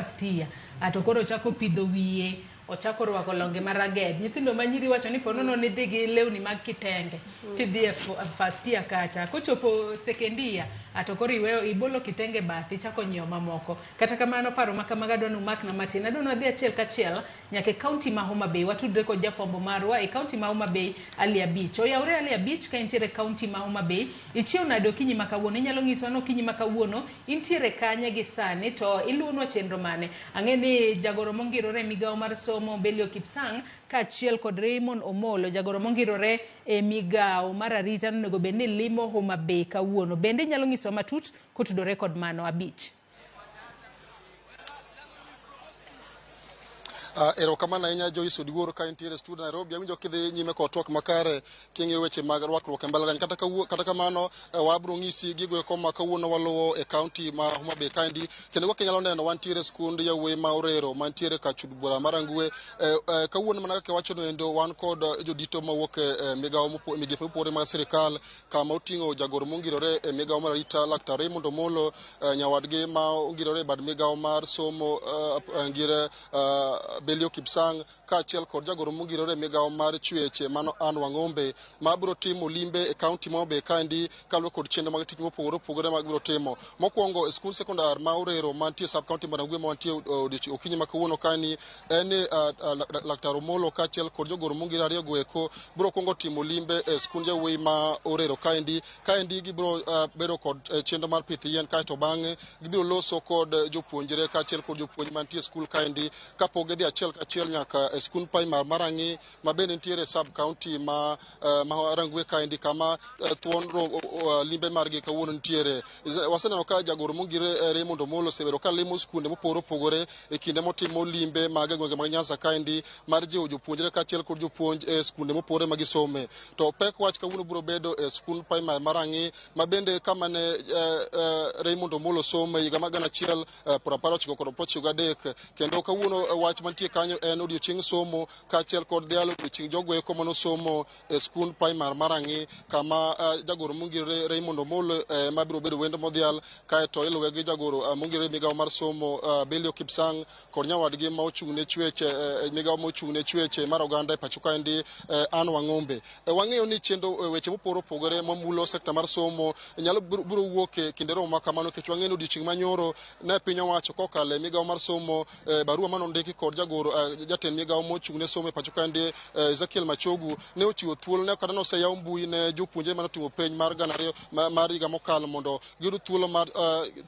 first year ato koro ochako pidho wiye, ochako rwako longe ma raged. Nyithindo ma nyiri wacho ni ponono nidhi gi lewni mag kitenge tidhi e first year kacha. Kochopo second year ato koro iweyo ibolo kitenge bathi ichako nyiewo mamoko. Kata kamano paro ma kamago adwa ni umakna matin. Adwa ni wadhi achiel kachiel nyaka e kaunti ma Homa Bay. Watudre kod jafwambo marwa e kaunti ma Homa Bay, Ali Abich. Oyawre Ali Abich ka intiere e kaunti ma Homa Bay. Ichiew nade okinyi ma kawuono? Inyalo nyiswa ni okinyi ma kawuono intiere kanye gi sani to iluwonwa chenro mane? Ang'e ni jagoro mongirore e migawo mar somo Belio Kipsang kaachiel kod Raymond Omolo, jagoro mongirore e migawo mar arita nonego bed ni limo Homa Bay kawuono. Bende inyalo nyisowa matut kotudore kod mano Abich? Erokamano ahinya Joyce Odiwuor ka intiere e studio Nairobi. Awinjo kidhi nyime kod twak makare king'iyo weche mag rwakruok e mbalariany. Kata kamano wabro ng'isi gigo eko ma kawuono waluwo e kaunti ma Homa Bay kaendi. Kendo kaka inyalo neno wantiere e skund yawuoyi ma Orero mantiere kar chud bura mar Rangwe. Kawuono mana kaka iwacho noendo wan kod jodito mawuok e migawo migepe mopogore mag sirikal kama oting'o jagoro mongirore e migawo mar arita Laktar Raymond Omolo, nyawadgi ma ongirore e bad migawo mar somo ngire Belio Kipsang kaachiel kod jagoro mongirore e migawo mar chwech mano Anne Wang'ombe ma biro timo limbe e kaunti ma Homa Bay kaendi kaluwore kod chenro mag tich mopogore opogore ma gibiro timo. Mokwongo e skund sekondar ma Orero mantie sub county ma Rangwe ma wantie okinyi ma kawuono kaeni en ni Laktar Omolo kaachiel kod jogoro mongirore ariyo go eko biro kwongo timo limbe e skund yawuoyi ma Orero kaendi. Kaendi gibiro bedo kod chenro mar pith yien kaeto bang'e gibiro loso kod jopuonjre kaachiel kod jopuonj mantie e skul kaendi kapok gidhi achiel kachiel nyaka e skund primar mar Rang'i ma bende nitiere e sub county ma Rangwe kaendi kama thuon limbe margi kawuono nitiere. Waseneno ka jagoro mongire Raymond Omolo osebedo ka limo skunde mopogore opogore e kinde motimo limbe mag e gwenge mag Nyanza kaendi mar jiwo jopuonjre kaachiel kod jopuonj e skunde mopogore ma gisome. To pek wach kawuono biro bedo e skund primar mar Rang'i ma bende kama ne Raymond Omolo some higa mar gana achiel prapar ochiko kod prochiko gadek. Kendo kawuono wach mantie kanyo en odiochieng' somo kaachiel kod dhialo odiochieng' jogo eko manosomo e skund primar mar Rang'i kama jagoro mongirore Raymond Omolo ma biro bedo wendo modhial kaeto iluwe gi jagoro mongirore migawo mar somo Belio Kipsang kod nyawadgi ma ochung' ne chwech migawo ma ochung' ne chwech mar oganda e pacho kaendi Anne Wang'ombe. Wang'eyo ni chenro weche mopogore opogore mamulo sekta mar somo nyalo biro wuok e kinde romo ma kamano nikech wang'eyo ni odiochieng' manyoro ne piny owacho kokalo e migawo mar somo barua mane ondiki kod jagoro jatend migawo mochung' ne somo e pacho kaendi Ezekiel Machogu ne ochiwo thuolo ne kata noseyaw mbui ne jopuonjre mane otimo penj mar gana ariyo mar higa mokalo mondo giyud thuolo mar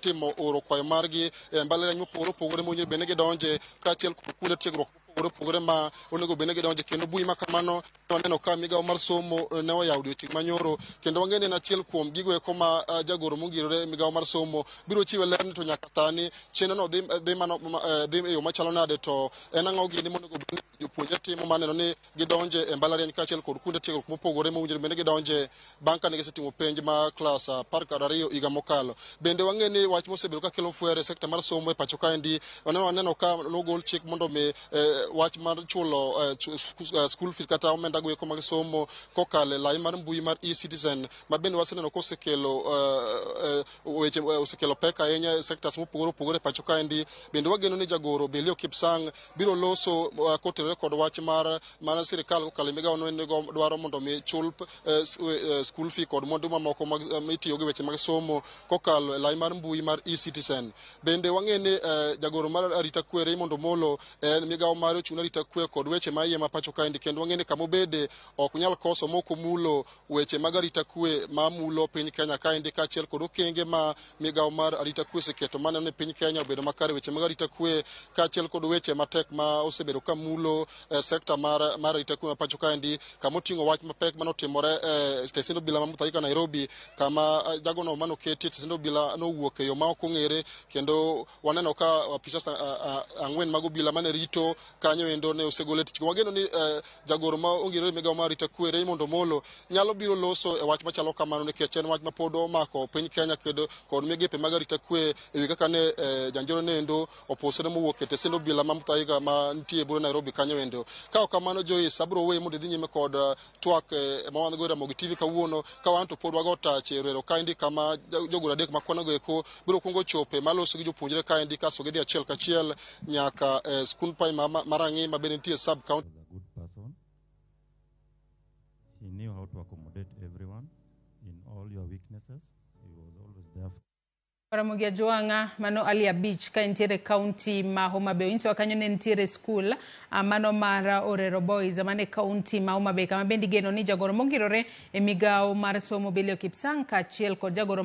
timo oro kwayo margi e mbalariany mopogore opogore mowinjore bed ni gidonje kaachiel kod kuonde tiegruok mopogore opogore ma onego bed ni gidonje. Kendo mbui ma kamano waneno ka migawo mar somo ne oyawo odiochieng' manyoro kendo wang'eyo ni en achiel kuom gigo eko ma jagoro mongirore e migawo mar somo biro chiwe ler ni to nyaka sani chenro no dhi e yo machalo nade to en ang'o gini monego bed ni jopuonjre timo maneno ni gidonje e mbalariany kaachiel kod kuonde tiegruok mopogore mowinjore bende gidonje bang' kane gisetimo penj ma klas 12 higa mokalo. Bende wang'e ni wach mosebedo ka kelo fwere e sekta mar somo e pacho kaendi, waneno ka nogol chik mondo mi wach mar chulo school fees kata omenda go eko mag somo kokalo e lai mar mbui mar e-citizen ma bende waseneno kosekelo weche osekelo pek ahinya e sectors mopogore opogore e pacho kaendi. Bende wageno ni jagoro Belio Kipsang biro loso kotenore kod wach mar sirikal kokalo e migawo no dwaro mondo mi chul school fee kod mwandu mamoko mag mitiyo gi weche mag somo kokalo e lai mar mbui mar e-citizen. Bende wang'e ni jagoro mar arita kwe Raymond Omolo en migawo mare ochung' ne arita kwe kod weche ma iye ma pacho kaendi, kendo wang'e ni kama obede ok nyal koso mok omulo weche mag arita kwe ma mulo piny Kenya kaendi kaachiel kod okenge ma migawo mar arita kwe oseketo maneno ni piny Kenya obedo makare weche mag arita kwe kaachiel kod weche matek ma osebedo ka mulo sekta mar arita kwe ma pacho kaendi, kama oting'o wach mapek manotimore e stesend obila ma Muthaiga Nairobi, kama jagono manoketi e stesend obila nowuok e yo ma ok ong'ere, kendo waneno ka apisas ang'wen mag obila mane rito kanyo endo ne osegol e tich. Wageno ni jagoro ma ongire mongirore migawo mar arita kwe Raymond Omolo nyalo biro loso e wach machalo kamano, nikech en wach mapod omako piny Kenya kendo kod migepe mag arita kwe ewi kaka ne janjore nendo opusore mowuok e tesend obila ma Muthaiga ma nitie e bura Nairobi kanyo endo. Ka ok kamano, Joyce, abiro weyi mondo idhi nyime kod twak ma wan go e Ramogi TV kawuono, ka wan to pod wago tach e Orero kaendi, kama jogoro adek makwanogo eko biro kuongo chope maloso gi jopuonjre kaendi, kasto gidhi achiel kachiel nyaka e skund primary ma Rang'i ma bende nitie sub county. Was a good person. He knew how to accommodate everyone in all your weaknesses. He was always there. Ramogi Ajwang'a, mano Ali Abich ka entiere kaunti ma Homa Bay. Onyisowa kanyo ne nitiere skul mano mar Orero Boys mane kaunti ma Homa Bay, kama bende igeno ni jagoro mongirore e migawo mar somo Belio Kipsang kaachiel kod jagoro